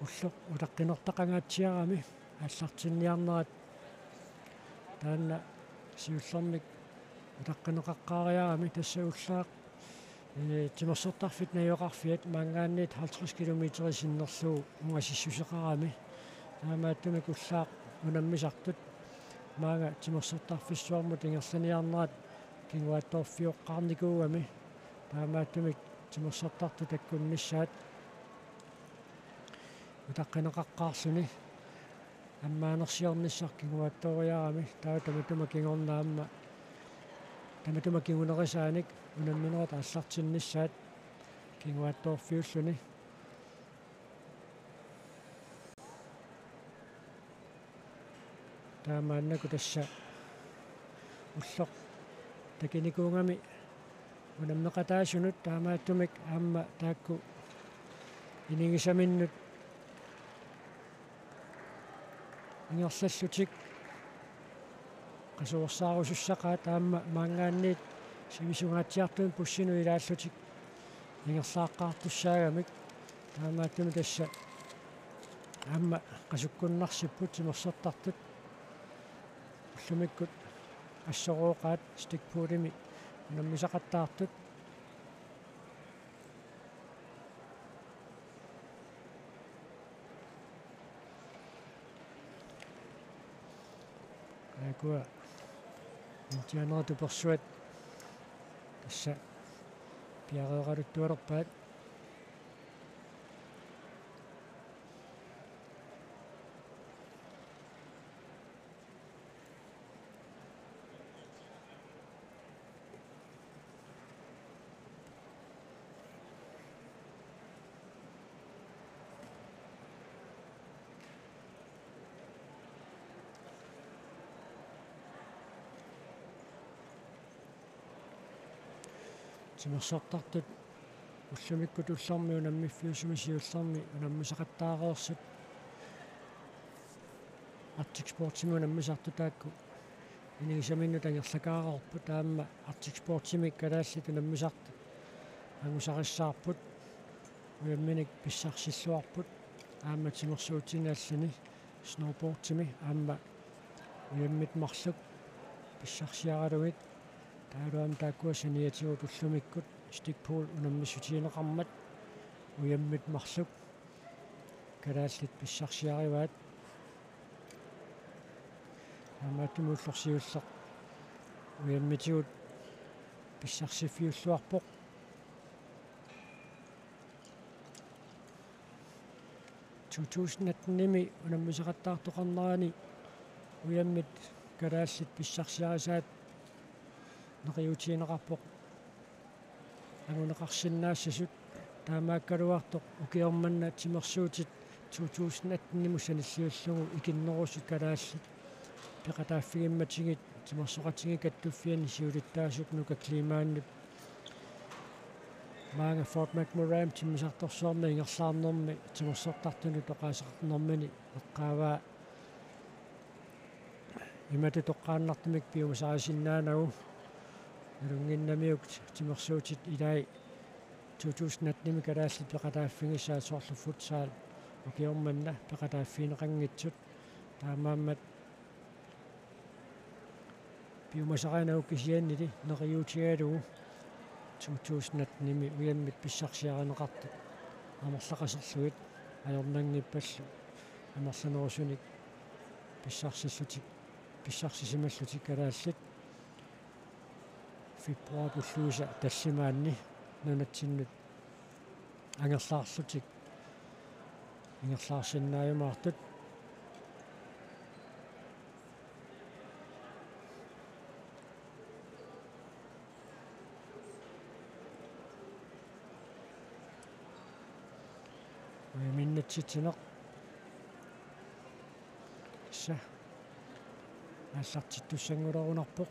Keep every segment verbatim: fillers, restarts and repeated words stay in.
Ulloq utaqqinertaqangaatsiarami aallartinniarnerat taanna siullermik utaqqineqaqqaariarami. Tassa ullaaq, ee, timersortarfik najugaqarfiat maanngaanniit halvtreds kilometer sinnerlugu ungasissuseqarami. Taamaattumik ullaaq unammisartut maanga timersortarfissuarmut ingerlaniarnerat kinguaattoorfioqqaarnikuugami. Taamaattumik timersortartut takkunnissaat utaqqineqaqqaarluni ammaanersiornissaq kinguaattooriarami. Taava tamatuma kingorna aamma tamatuma kingunerisaanik unamminerit aallartinnissaat kinguaattoorfiulluni. Taamaannaku tassa ulloq takinikuugami unammeqataasunut, taamaattumik aamma taakku inigisaminnut ingerlallutik qasuersaarusussaqaat aamma maanngaanniit sivisungaatsiartumik bussinut ilaallutik ingerlaaqqaartussaagamik. Taamaattumik tassa aamma qasukkunnarsipput timersortartut. Ullumikkut assorooqaat Stig Poolimi unammisaqattaartut. Taakua indianerit tupersuat tassa piareeraluttualerpaat. Timersortartut ullumikkut ullormi unammiffiusumi siullermi unammisaqattaareersut Arctic Sportsimi unammisartut taakku inigisaminnut angerlakaareerput. Aamma Arctic Sportsimi kalaallit unammisartut angusarissaarput, ujamminik pissarsilluarput, aamma timersuutini allani snowboardimi aamma ujammit marluk pissarsiaralugit. Taavalu aamma taakkua saniatigut ullumikkut Stig Pool unammissutigineqarmat ujammit marluk kalaallit pissarsiarivaat. Taamaattumik ulloq siulleq ujammitigut pissarsiffiulluarpoq. To tusind attenimi unammisaqattaartoqarnerani ujammit kalaallit pissarsiarisaat neriuutigineqarpoq anguneqarsinnaassasut. Taamaakkaluartoq ukioq manna timersuutit to tusind attenimut sanilliullugu ikinnerusut kalaallit peqataaffigimmatigit timersoqatigiit kattuffianni siulittaasup Nuka Kleemanip maanga Fort McMurraymi timmisartorsuarmi ingerlaarnermi timersortartunut oqaaseqarnermini eqqaavaa imatut toqqaannartumik piumasarisinnaanagu. Nalunnginnamiuk timersuutit ilai to tusind attenimi kalaallit peqataaffigissaat, soorlu futsal ukioq manna peqataaffigineqanngitsut. Taamaammat piumasarineq kisiannili neriuutigalugu to tusind attenimi ujammit pissarsiarineqartut amerlaqaserlugit ajornanngippallu amerlanerusunik pissarsillutik, pissarsisimallutik kalaallit februaarip ulluisa tallimaanni nunatsinnut angerlaarlutik ingerlaarsinnaajumaartut. Ujaminnatsitsineq. Tassa aallartittussanngulerunarpoq.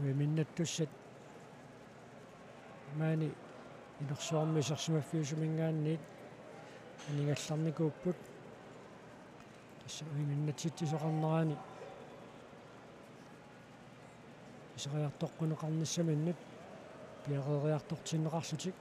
Ujaminnaattussat maani inersuarmi isersimaffiusuminngaanniit anigallarnikuupput. Tassa ujaminnatsitsisoqarnerani iseriartoqquneqarnissaminnut piareeriartortinneqarlutik.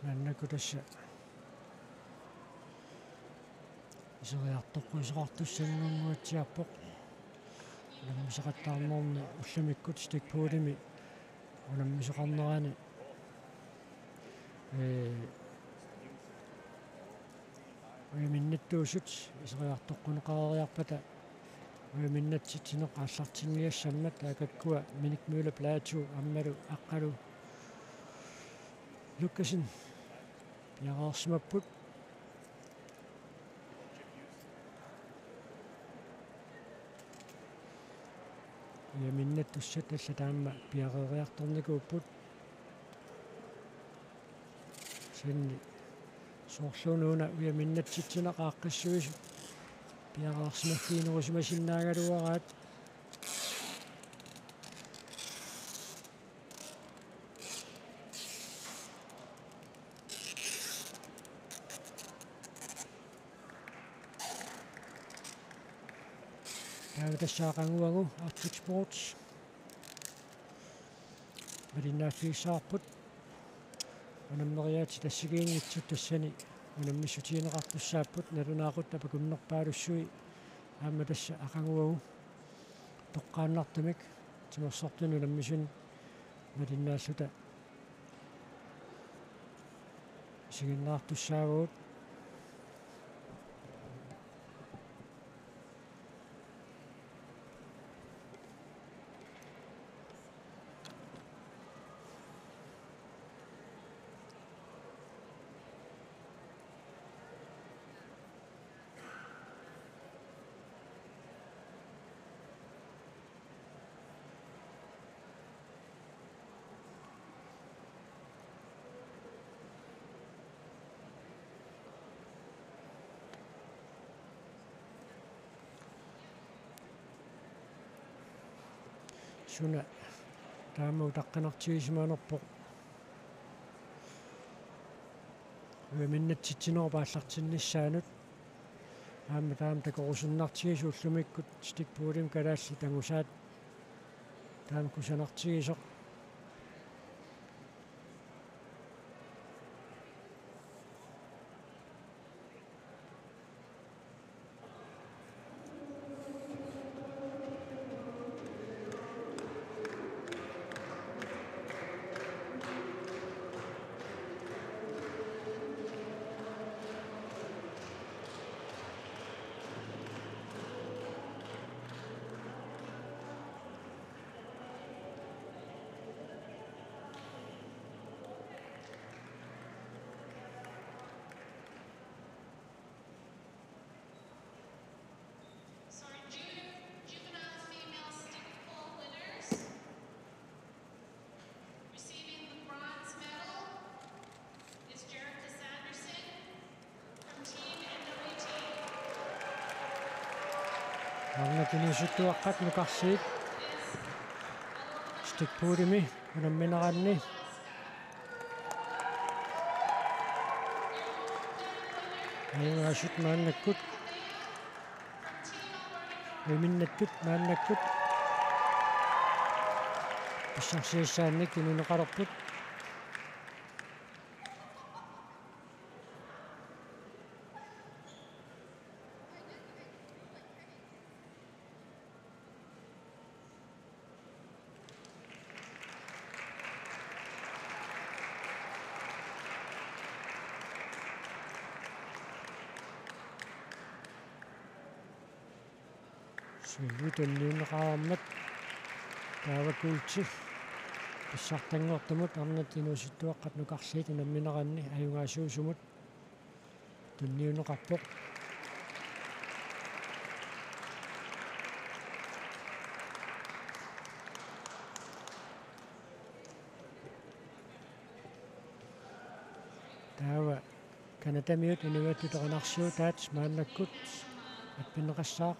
Maannakkut tassa iseriartoqqusoqartussanngorngortitsiarpoq. Unammisoqattaarnerni ullumikkut Stig Poulimi unammisoqarnerani, ee, ujaminnaattuusut iseriartoqquneqareeriarpata ujaminnatsitsineq aallartinniassammat, taakkuupput Minik Møller Platou aammalu Aqqalu Lukassen piareersimapput. Ujaminnaattussat allat aamma piareeriartornikuupput. Kisianni soorluuna una ujaminnatsitsineq aaqqissuisoq piareersimaffiginerusimasinnaagaluaraat. Taava tassa aqaguagu Arctic Sports malinnaaffigissavarput. Unammeriaatsit assigiinngitsut tassani unammissutigineqartussaapput, nalunaaqutaq akunnerpaalussui aamma tassa aqaguagu toqqaannartumik timersortuni unammisuni malinnaalluta isiginnaartussaavagut. Suna taama utaqqinartigisimanerpoq ujaminnatsitsinerup aallartinnissaanut. Aamma taama takorusunnartigisoq ullumikkut Stig Poulimi kalaallit angusaat taama kusanartigisoq. So our ju-, juvenile female stick pull winners, receiving the bronze medal is Jerica Sanderson from Team N W T. Maanna kingusinnerusukkut nukarliit Stig Poulimi unammineranni. Ajugaasut maannakkut. Ujaminnattut maannakkut pissarsiassaannik tunineqalerput. Tunniunneqareermat taava kuulti pissartanngortumut arnat inuusuttuaqqat nukarliit unammineranni ajugaasuusumut tunniunneqarpoq. Taava Canadamiut inuiattut erinarsuutaat maannakkut appineqassaaq.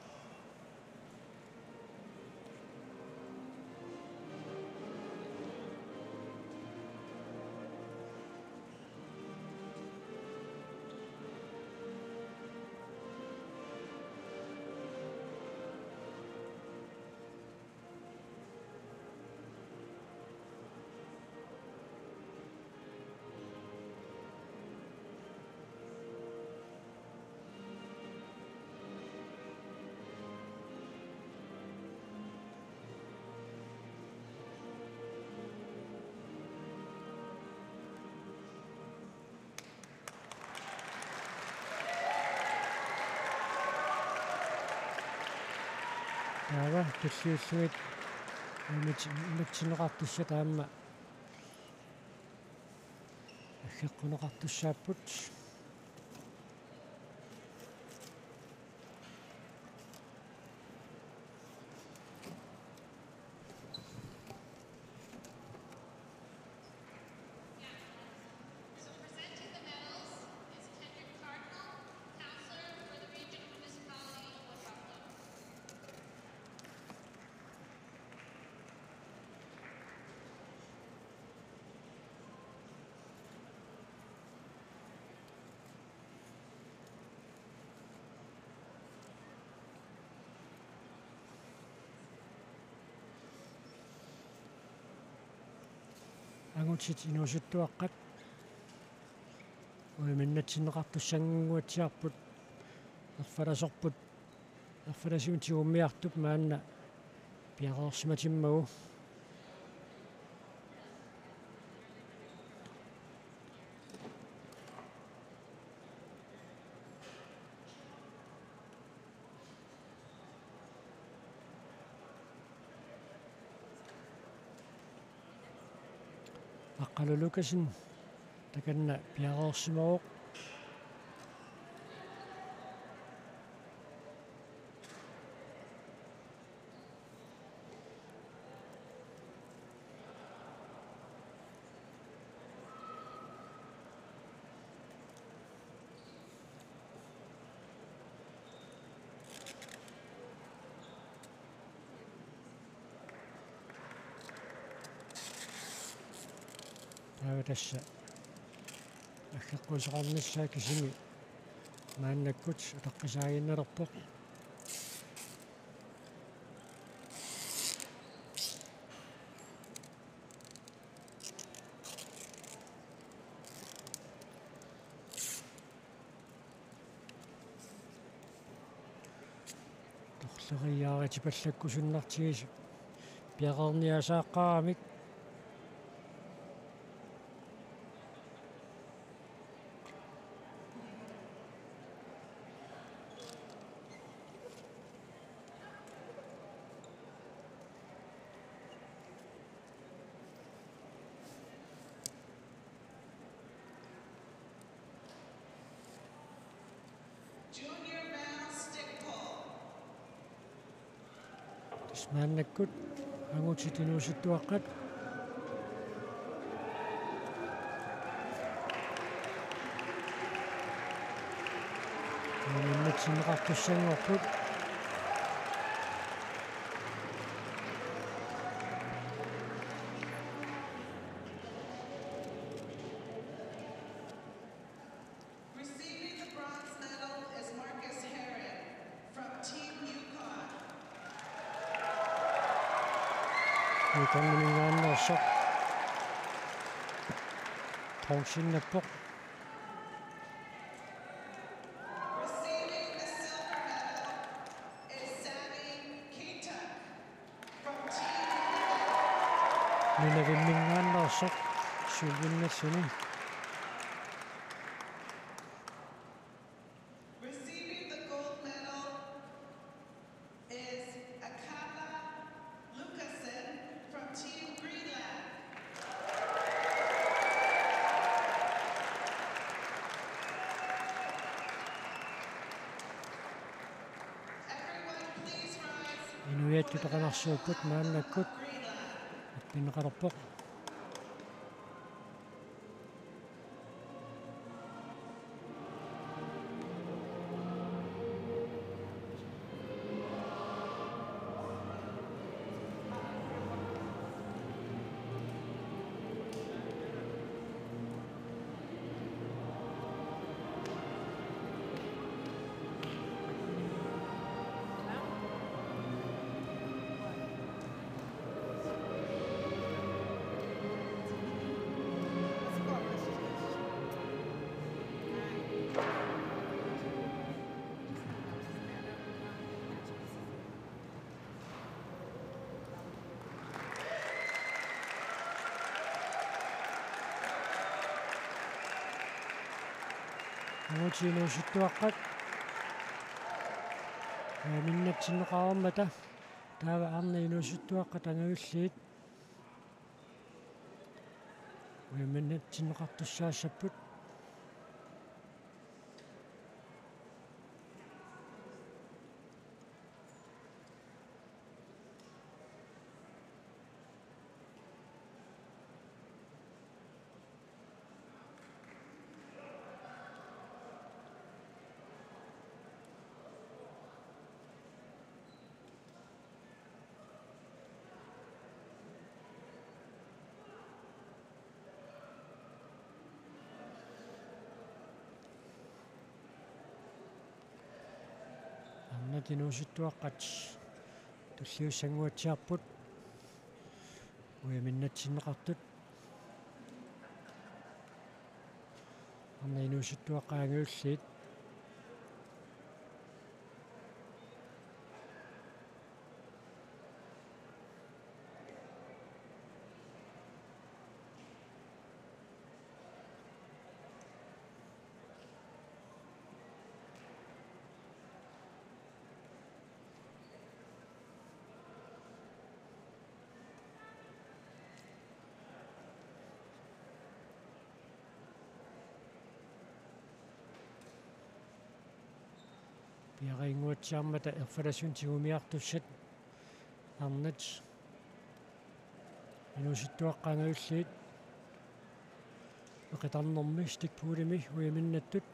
Taava tulliullugit unammineqartussat aamma aggeqquneqartussaapput. Angutit inuusuttuaqqat uiminnatsinnaqartussanngortitsiarput, erfalasorput erfalasunik tigummiartup maanna piareersimatimmagu. Aqqalu Lukassen takanna piareersimavoq. Taava tassa aggeqqusoqarnissaa kisimi maannakkut utaqqisaaginnalerpoq. Torleriiaaritipallakkusunnartigisoq piareerniasaaqqaaramik. Junior male stick pull. Tassa maannakkut angutit inuusuttuaqqat uiminnatsinnaqartussanngorput. Receiving the bronze medal is Marcus Herring from Team Yukon. Yukon-iminngaanneersoq bronzennappoq. Receiving the silver medal is Sami Kintuck. Nunavimminngaanneersoq sølvinnalluni. Receiving the gold medal is Inuiattut oqanarsuupput maannakkut appinneqalerpoq. Angutit inuusuttuaqqat ujaminnatsinngoqarmata, taava arnat inuusuttuaqqat angajulliit ujaminnatsinngoqartussaassapput. Arnat inuusuttuaqqat tulliussannguatsiarput ujaminnatsinngoqartut. Arnat inuusuttuaqqat angajulliit. Piareernguatsiarmata erfalasunut tigumiartussat arnat inuusuttuaqqat angajulliit. Eqitarnermi Stikpuulimi ujaminnattut.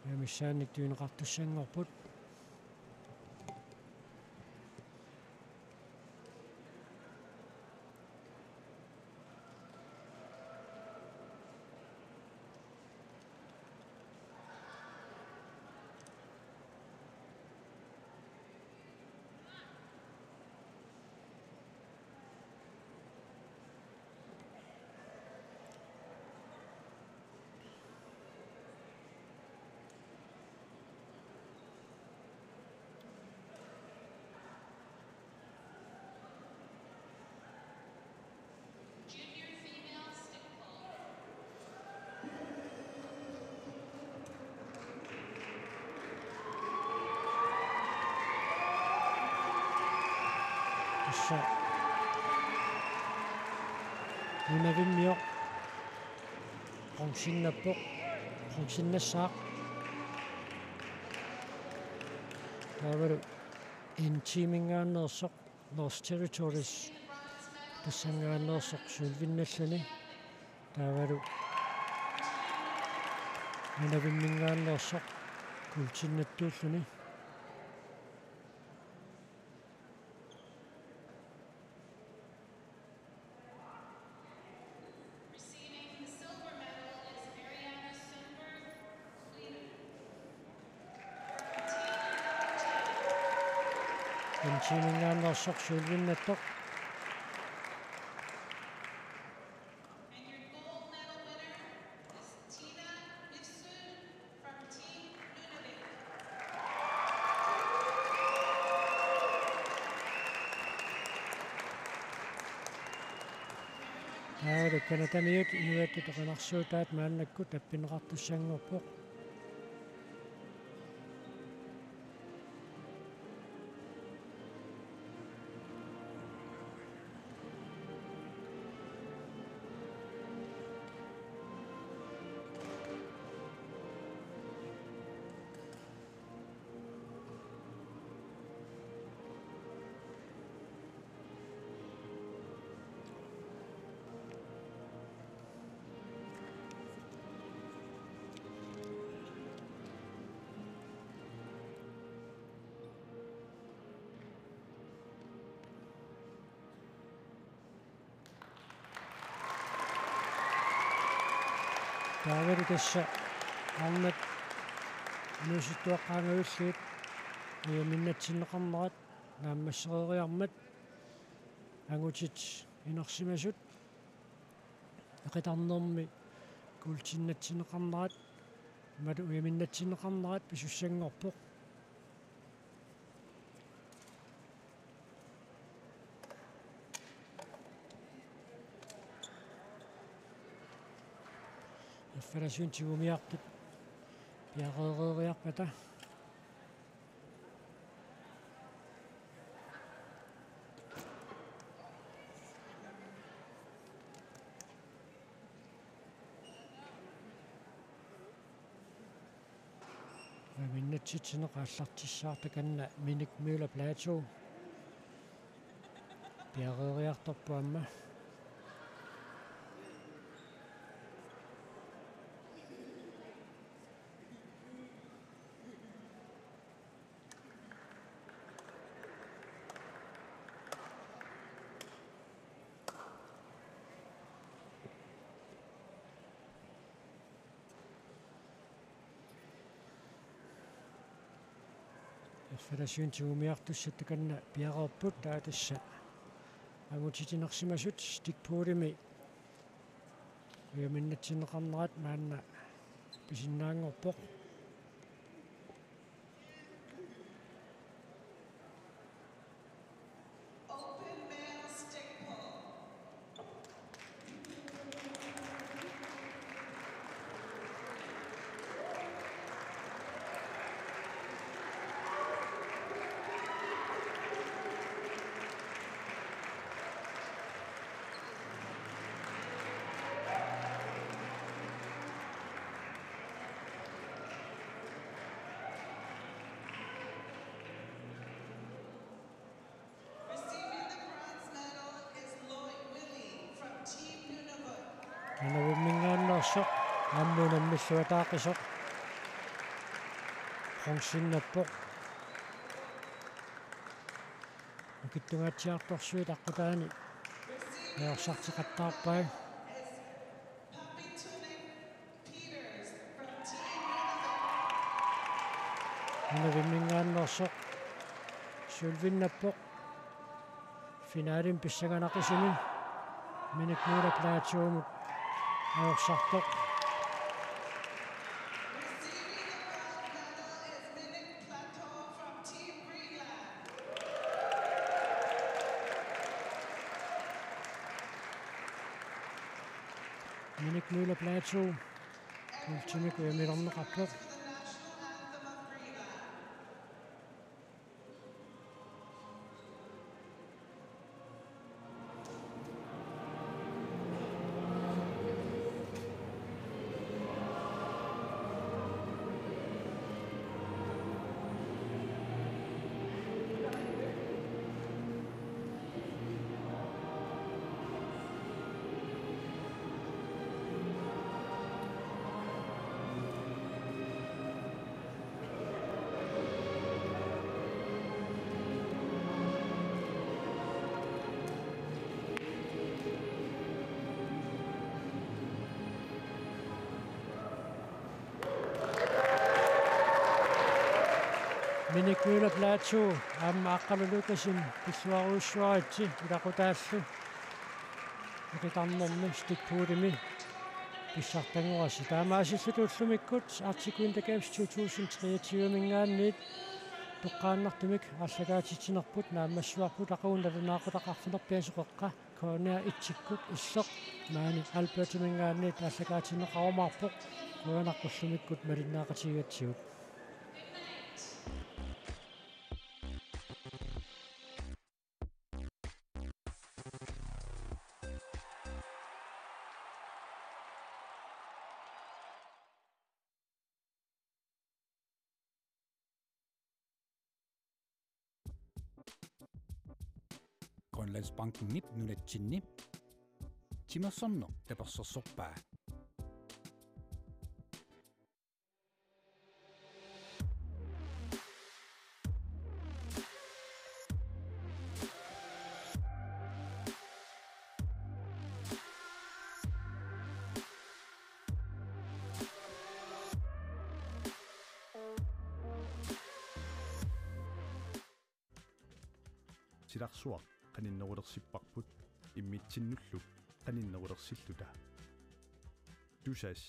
Ujaminnatsinngoqartussanngorput. Tassa nunavimmiuq qungusinnappoq, qungusinnassaaq. Taavalu N-tiiminngaanneersoq Lost Territories tassanngaanneersoq sølvinnalluni. Taavalu nunavimminngaanneersoq kuultinnattuulluni. Receiving the silver medal is Mariana Sundberg, Sweden. N-tiiminngaanneersoq sølvinnattoq. And your gold medal winner is Tina Nifsud from Team Nunavik. Taavalu Canadamiut inuiattut oqinarsuutaat maannakkut appinneqartussanngorpoq. Taavalu tassa arnat inuusuttuaqqaangavillugit ujaminnatsinneqarnerat naammassereeriarmat angutit inersimasut eqitarnermi kuultinnatsinneqarnerat imaluunniit ujaminnatsinneqarnerat pisussanngorpoq. Erfalasuunik tigumiartut piareereeriarpata. Ujaminnatsinneq aallartissaaq takanna Minik Møller Platou. Piareeriartorpoq aamma. Erfalasuunik tigumiartussat takanna piareerput, taava tassa angutit inersimasut stikpuulimi ujaminnatsinneqarnerat maanna pisinnaanngorpoq. Receiving the bronze medal is Lloyd Willie from Team Nunavut. Nunavumminngaanneersoq aamma unammilluataaqisoq bronzennappoq. Nukittunnguatsiartorsuit aqqutaani ajorsarteqattaarpai. Nunavimminngaanneersoq sølvinnappoq. Finalimi pissanganaqisumik Minik Møller Platoumut ajorsartoq. Minik Møller Platou kuultimik ujamilerneqarpoq. Minik Møller Platou aamma Aqqalu Lukassen pilluarujussuaritsi ilaqutaallu eqitarnermi stikpuulimi pissartanngorassi. Taamaasilluta ullumikkut Arctic Winter Games to tusind treogtyve-minngaanniit toqqaannartumik aallakaatitsinerput naammassivarput, aqagu nalunaaqutaq arfineq-pingasut qeqqa K N R et-ikkut illoq maani Albertaminngaanniit aallakaatinneqarumaarpoq. Qujanaq ullumikkut malinnaaqatigigatsigut. Grønlandsbankenip nunatsinni timersorneq tapersersorpaa. silarsuaq qaninnerulersipparput immitsinnullu qaninnerulersilluta. Tusas